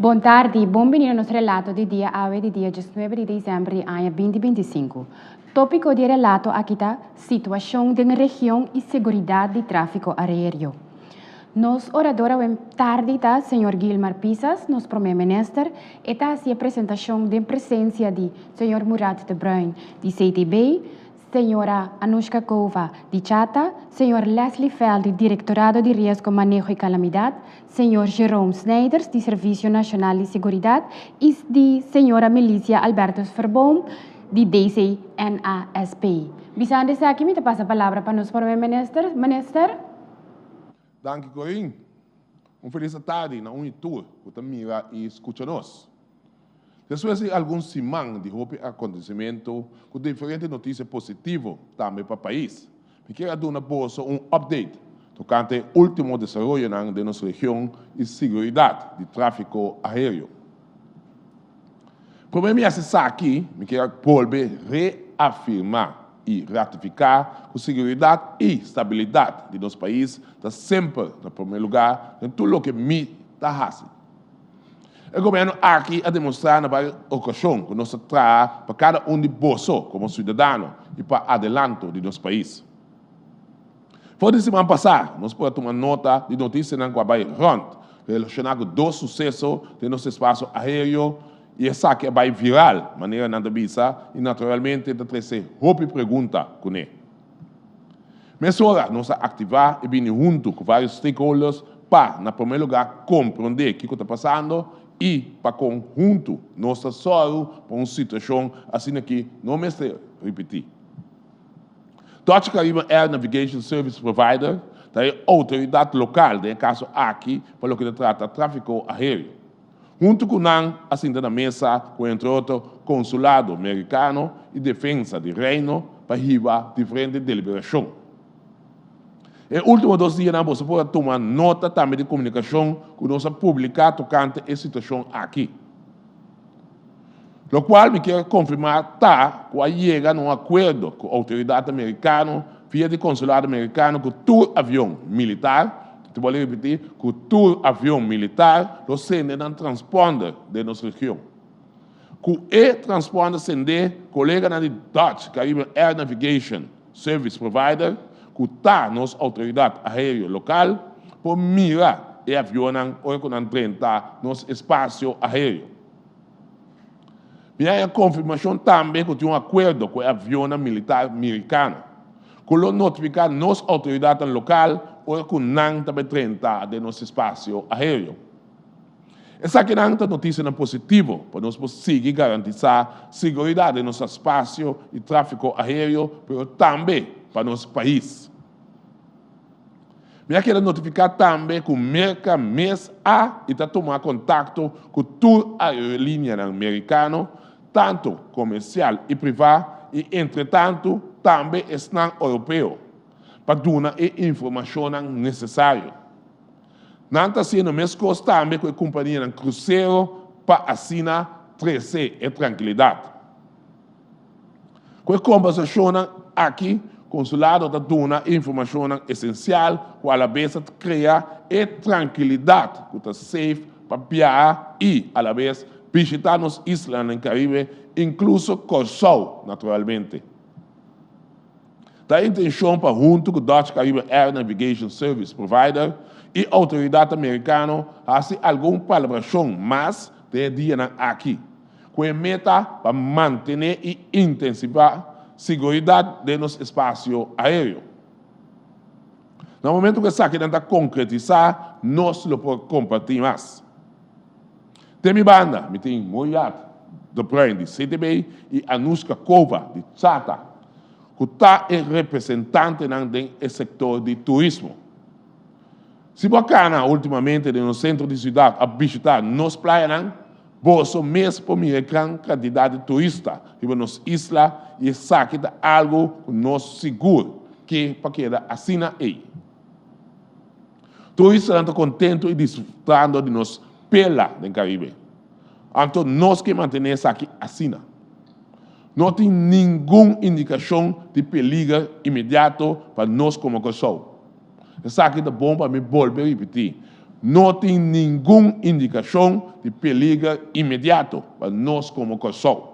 Bon tardi, bon bini na nos relato di dia awe di dia 19 di desèmber di aña 2025. Tópiko di e relato aki ta Situashon den region i seguridat di tráfiko aéreo. Nos orador awe tardi ta señor Gilmar Pisas, nos promé minister. E ta hasi e presentashon den presensia di señor Murat de Bruin di CTB, señora Anushka Cova di Chata, señor Leslie Veld di Direktorado di Riesgo, Maneho i Kalamidat, señor Jerome Snijders di Servisio Nashonal di Seguridat i di señora Melicia Albertus Verboom di DCNASP. Bisando esaki mi ta pasa palabra pa nos prome minister. Minister. Danki Corinne. Un felis atardi na un i tur ku ta mira i skucha nos. Despues di algun siman di hopi akontesimentu ku diferente notisia positivo tambe pa pais, mi kier a duna boso un update tokante e último desaroyonan den nos region i siguridat di tráfiko aéreo. Promé mi hasi esaki, mi kier a bolbe reafirmá i ratifiká ku siguridat i stabilidat di nos pais ta semper na promé lugá den tur loke mi ta hasi. E gobièrnu aki a demostrá na vários okashon ku nos ta traha pa kada un di boso komo siudadano i pa adelanto di nos pais. For di siman pasá nos por a tuma nota di notisianan ku a bai rònt relashoná ku dos suseso den nos espasio aéreo i esaki a bai viral, manera nan ta bisa, i naturalmente ta trese hopi pregunta kuné. Mesora nos a aktivá i bini huntu ku vários stakeholders pa, na promé lugá, komprondé kiko ta pasando i pa kon huntu nos ta sòru pa un situashon asina ki no mester ripití. Dutch Caribbean Air Navigation Service Provider ta e outoridat lokal den e kaso aki pa loke ta trata tráfiko aéreo. Huntu ku nan a sinta na mesa ku entre otro Konsulado Merikano i Defensa di Reino pa hiba diferente deliberashon. E último dos dianan boso por a tuma nota tambe di komunikashon ku nos a publiká tokante e situashon aki. Lokual mi kier konfirmá ta ku a yega na un akuerdo ku outoridatnan merikano via di konsulado merikano ku tur avion militar, ta bolbe ripití, ku tur avion militar lo sende nan transponder den nos region. Ku e transponder sendé, koleganan di Dutch Caribbean Air Navigation Service Provider, ku ta nos outoridat aéreo lokal, por mira e avionnan ora ku nan drenta nos espasio aéreo. Mi a haña konfirmashon tambe ku tin un akuerdo ku e avionnan militar mirikano, ku lo notifiká nos outoridatnan lokal ora ku nan ta bai drenta den nos espasio aéreo. Esakinan ta notisianan positivo pa nos por sigui garantisá siguridat den nos espasio i tráfiko aéreo, pero tambe pa nos pais. Mi a keda notifiká tambe ku Merka mes a i ta tuma kontakto ku tur aerolíneanan merikano, tantu komersial i privá, i entretantu tambe esnan oropeo, pa duna e informashonnan nesesario. Nan ta hasiendo meskos tambe ku e kompanianan krusero pa asina trese e trankilidat. Ku e kombersashonnan aki, konsulado ta duna e informashonnan esensial ku alabes ta krea e trankilidat ku ta safe pa biaha i alabes bishita nos islanan den Karibe, inkluso Kòrsou naturalmente. Ta e intenshon pa huntu ku Dutch Caribbean Air Navigation Service Provider i outoridat merikano hasi algun palabrashon mas den e dianan aki. Ku e meta pa mantené i intensivá siguridat den nos espasio aéreo. Na momentu ku esakinan ta konkretisá, nos lo por kompartí mas. Den mi banda, mi tin Muriat de Bruin di CTB i Anushka Kova di Chata, ku ta e representantenan den e sektor di turismo. Si bo a kana últimamente den nos sentro di siudat òf bishitá nos playanan, Boso mes por mira e gran kantidat di turista riba nos isla i esaki ta algu ku nos sigur ke pa keda asina ei. Turistanan ta kontentu i disfrutando di nos perla den Karibe. Anto nos ke mantené esaki asina. No tin ningun indikashon di peliger inmediato pa nos komo Kòrsou. Esaki ta bon pa mi bolbe ripití. No tin ningun indikashon di peliger inmediato pa nos komo Kòrsou.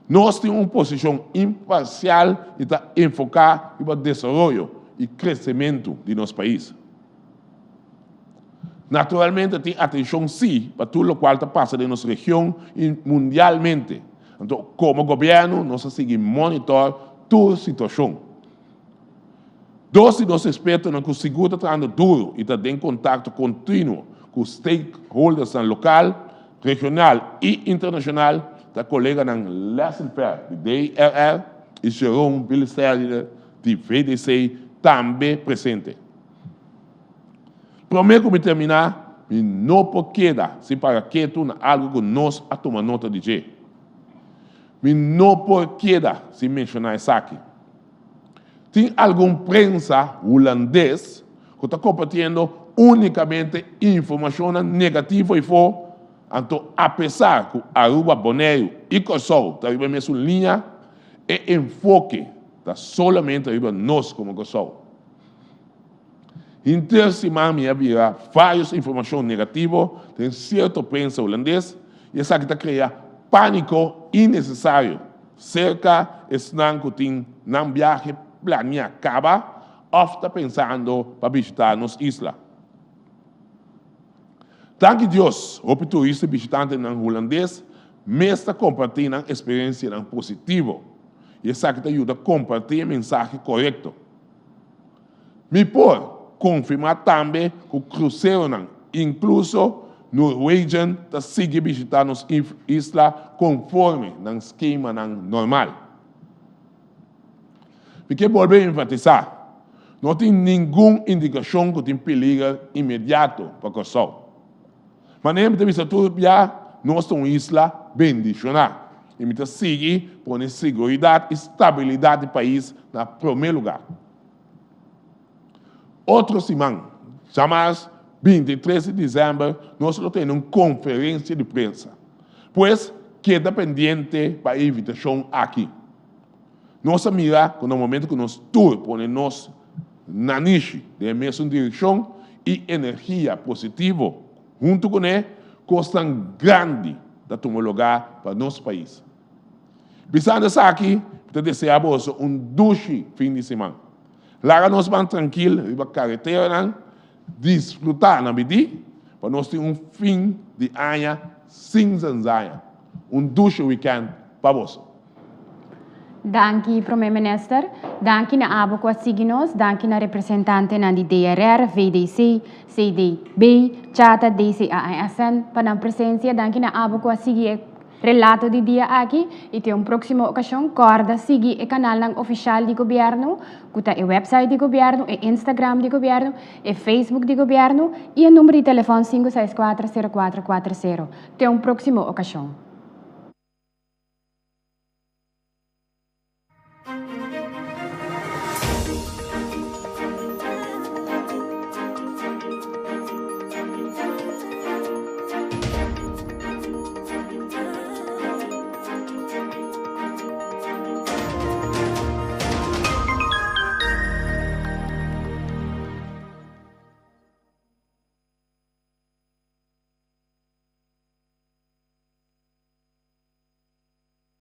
Nos tin un posishon imparsial i ta enfoká riba desaroyo i kresementu di nos pais. Naturalmente tin atenshon sí pa tur lokual ta pasa den nos region i mundialmente. Anto komo gobièrnu nos a sigui monitor tur situashon. Dos di nos ekspertonan ku sigur ta trahando duru i ta den kontakto kontinuo ku stakeholdersnan lokal, regional i internashonal ta koleganan Leslie Per di DRR i Jerome Billisterrier di VDC tambe presente. Promé ku mi terminá, mi no por keda sin para ketu na algu ku nos a tuma nota di dje. Mi no por keda sin menshoná esaki. Tin algun prensa hulandes ku ta kompartiendo únikamente informashonnan negativo ifo, anto apesar ku Aruba, Boneiru i Kòrsou ta riba e mesun liña, e enfoke ta solamente riba nos komo Kòrsou. Henter siman mi a bira vários informashon negativo den sierto prensa hulandes i esaki ta krea pániko innesesario Serka esnan ku tin nan biahe planiá kaba òf ta pensando pa bishitá nos isla. Danki Dios, hopi turista i bishitantenan hulandes mes ta kompartí nan eksperensianan positivo i esaki ta yuda kompartí e mensahe korekto. Mi por konfirmá tambe ku kruseronan, inkluso Norwegian, ta sigui bishitá nos isla konforme nan skemanan normal. Mi ke bolbe enfatisá, no tin ningun indikashon ku tin peliger inmediato pa Kòrsou. Manera mi ta bisa tur bia, nos ta un isla bendishoná i mi ta sigui pone seguridat i stabilidat di pais na promé lugá. Otro siman, djamas 23 di desèmber, nos lo tene un konferensia di prensa. Pues, keda pendiente pa e invitashon aki. Nos a mira ku na momento ku nos tur pone nos nanishi den e mesun direkshon i energia positivo huntu kuné, kosnan grandi ta tuma lugá pa nos pais. Bisando esaki, mi ta deseá boso un dushi fin di siman. Laga nos ban trankil riba kareteranan, disfrutá na bidí, pa nos tin un fin di aña sin zanzaña. Un dushi wikènt pa boso. Danki Prome Minister. Danki na abo ku a sigui nos. Danki na representantenan di DRR, VDC, CDB, Chata, DCA en SN pa nan presensia. Danki na abo ku a sigui e relato di dia aki y te un proximo ocasion corda sigui e canalnan oficial di gobierno cu ta e website di gobierno, e Instagram di gobierno, e Facebook di gobierno y e number di telefon 564 0440. Te un proximo ocasion.